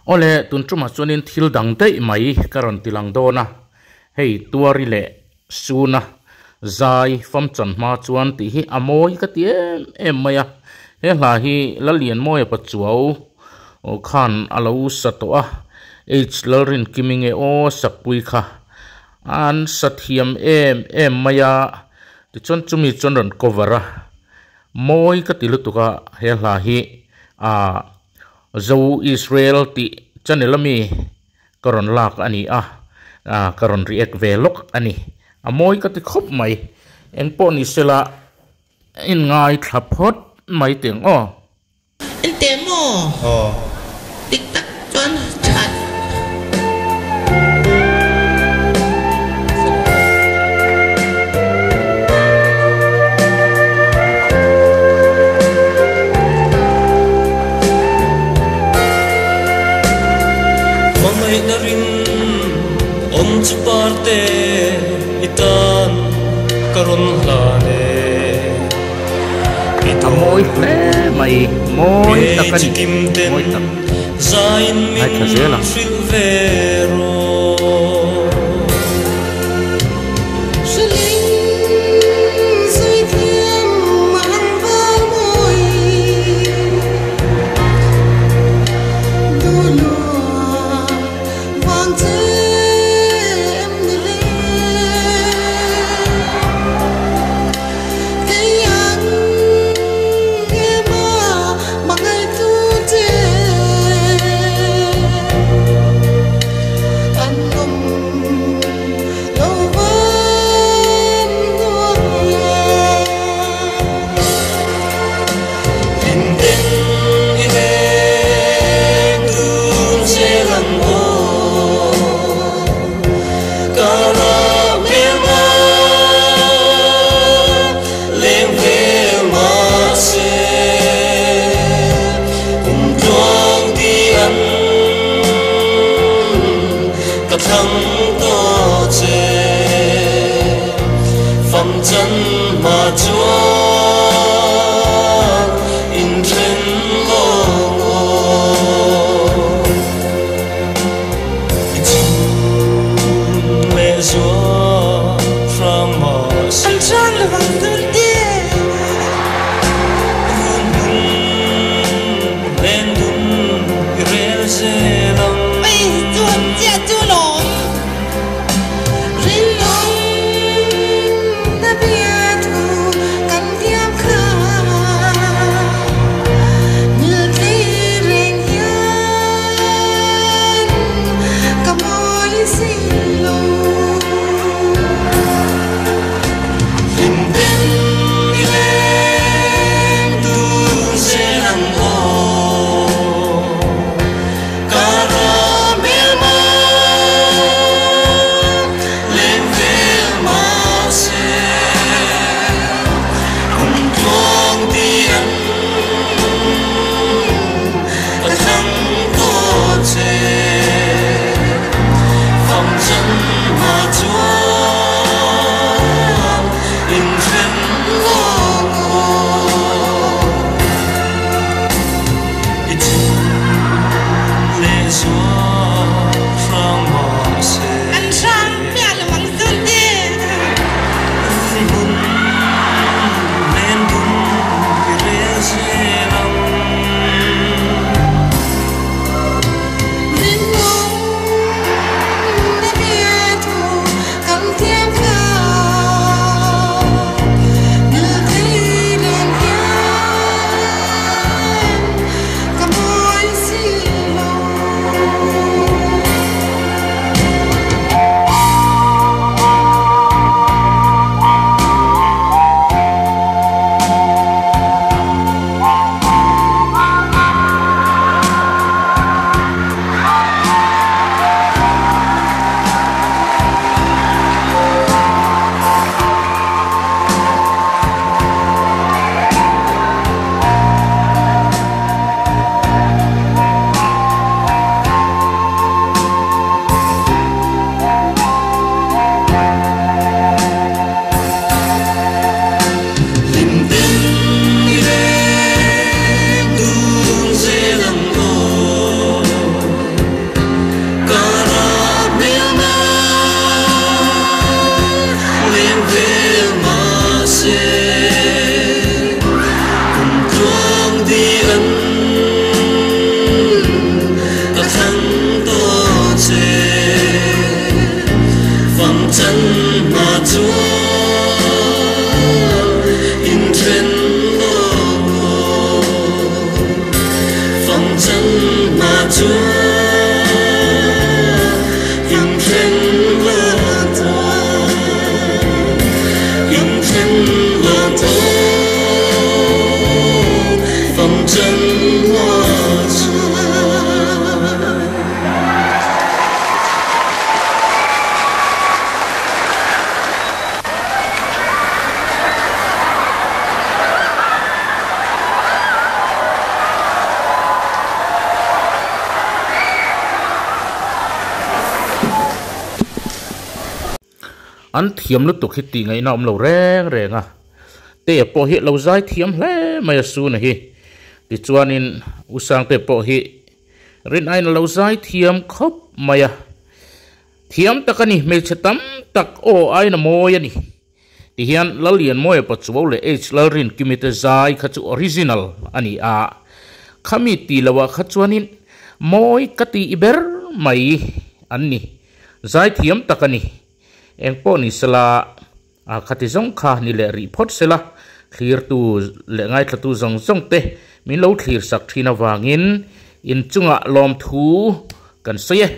Awle, tun tumah chuanin thil dang daih mai ka rawn ti lang dawn a, hei Tuari leh Suna zai fam chan hma chuan tih hi a mawi ka ti em em mai a, he hla hi Lalianmawia Pachuau khan a lo sa tawh a, H Lalrinkimi nge aw sakpui kha an sa thiam em em mai a, tichuan chumi chuan rawn cover a, mawi ka ti lutuk a he hla hi ah. Zo Israel tih channel ami ka rawn lak a ni a, ka rawn react ve lawk a ni. A mawi ka ti khawp mai. Eng pawh ni sela in ngaithla phawt mai teng aw. Ente maw? Aw. Dik tak chuan that. Hmangaihna ring awm chu parte i tan ka rawn hlan e. I A mawi hle mai, mawi tak a ni, mawi tak. Zaiin min Ngaithla zel ang. hrilh ve rawh. Hrilhin zui thiam an val mawi Duhlua vang che em ni le Kei an em a hmangaih tu che an awm lo van hnuai e. Hlim den i leng dun zel ang aw ka ram hmel ma leng vel mahse kum tluang ti an ka thlang tawh che fam chan hma chuan inthen lawng aw i chhun leh zual hrang mahse An hrang lovang tur te. Run hmun len dun i rel zel ang. Oi chuan chiah chu lawm. Rilawm na bia thu kan thiam kha. Miltlei reng hian ka mawi si lo. Hlim den i leng dun zel ang aw ka ram hmelma leng vel mahse kum tluang ti an ka thlang tawh che fam chan hma chuan inthen lawng aw i chhun leh zual hrang mahse An hrang miah lo ang zun te. Run hmun len dun i rel zel ang. An thiam lutuk hi tih ngaihna awm lo reng reng a. Te pawh hi lo zai thiam hle mai a Suna hi. Tichuanin U Sangte pawh hi rin aiin a lo zai thiam khawp mai a. Thiam tak a ni, hmeichhe tam tak aw aiin a mawi a ni. Tihian Lallianmawia Pachuau leh H Lalrinkimi te zai kha chu original a ni a, khami ti loah kha chuanin mawi ka tih ber mai an ni. Zai thiam tak a ni. Engpawh ni sela, a khati zawng kha ni leh rih phawt sela, thlirtu leh ngaithlatu zawng zawng te min lo thlir sak thin avangin inchungah lawmthu kan sawi e.